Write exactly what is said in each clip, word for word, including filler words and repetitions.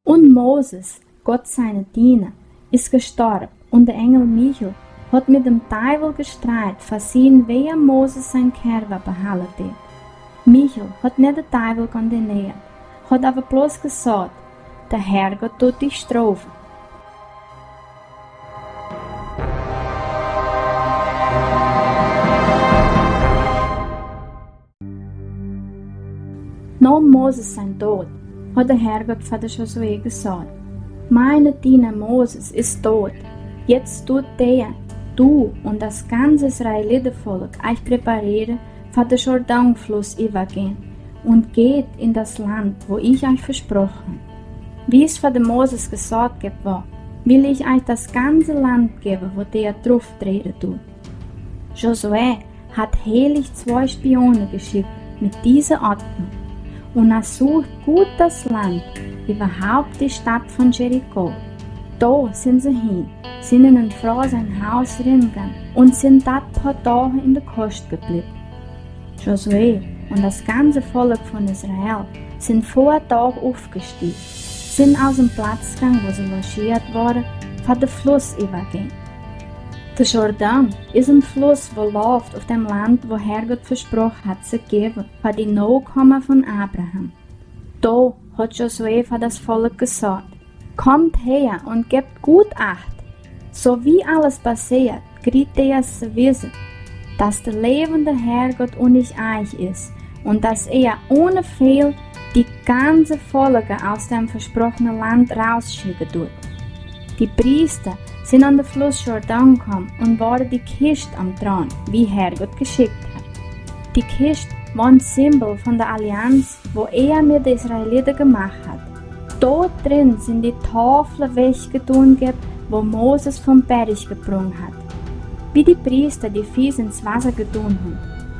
Un Moses, Gott siene Diena, es jestorwe, un de Enjel Michael haft met däm Diewel jestriedt, fa sien, wäa Moses sien Kjarwa behaole deed. Michael haft nich däm Diewel kondeneet, haft oba bloos jesajcht: De Herrgott deit die strofe. No Moses sien Dot haft de Herrgott fa Josue jesajcht: Miene Diena Moses es dot. Jetzt deit jie, du un daut gaunze Israelitevolkj, junt präpariere, fa dän Jordanfluss äwajäwen, un jeit en daut Launt, waut ekj junt vesproaken hab. Wiels fa dän Moses jesajcht jeef: Woa, well ekj junt daut gaunze Launt jäwe, waut jie doaropp träde doonen. Josue haft heilich twee Spione jeschekjt met dise Oatkjunk: Un hee sucht goot daut Launt, äwahaupt de Staut von Jericho. Doa sent see hin, sent en Froa sien Hus nenjegonen un sent doa poa Doag en de Kost jebleewen. Josue un daut gaunze Volkj von Israel sent väa Doag oppjestonen, sent aus dän Plauz jegonen, wua see logieet wieren, fa dän Fluss äwajäwen. De Jordan es een Fluss, waut lauft opp däm Launt, waut Herrgott vesproaken haft to jäwen fa de Nokomen von Abraham. Doa haft Josue fa daut Volkj jesajcht: Komt häa un jeft goot Acht. Soo aus aules passieet, kjrieen dee to wisse, daut de läwende Herrgott unja junt es, un daut hee one Fäla daut gaunze Volkj aus däm vesproakenen Launt rutschekjen deit. De Priesta sent aun dän Fluss Jordan jekomen un wieren de Kjist aum Droagen, waut Herrgott jeschekjt haft. De Kjist wia een Simbol von de Allianz, waut hee met de Israeliten jemoakt haft. Doa dren sent de Taflen wajchjedonen, waut Moses vom Berch jebrocht haft. Aus de Priesta de Fiees enne Wota jedonen hauden,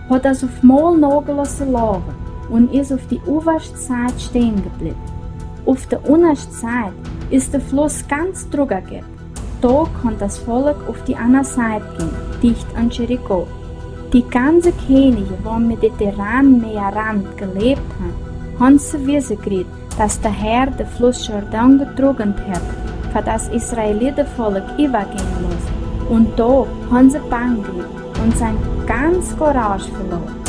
haft daut opp eemol aunjefongen to lowen un es opp de owaschte Sied stonen jebleewen. Opp de unjaschte Sied es de Fluss gaunz trüchjegonen. Doa kunn daut Volkj opp de aundre Sied gonen, dicht aun Jericho. De gaunze Kjennichs, waut aum Mediterranenmäa Rand jeläft hauden, hauden to wisse jekjräajen, daut de Herr dän Fluss Jordan jedroagen haud, fa daut Israelitenvolkj äwajäwen musst. Un doa hauden see Bangsch jekjräajen un sent gaunz Courage veloren.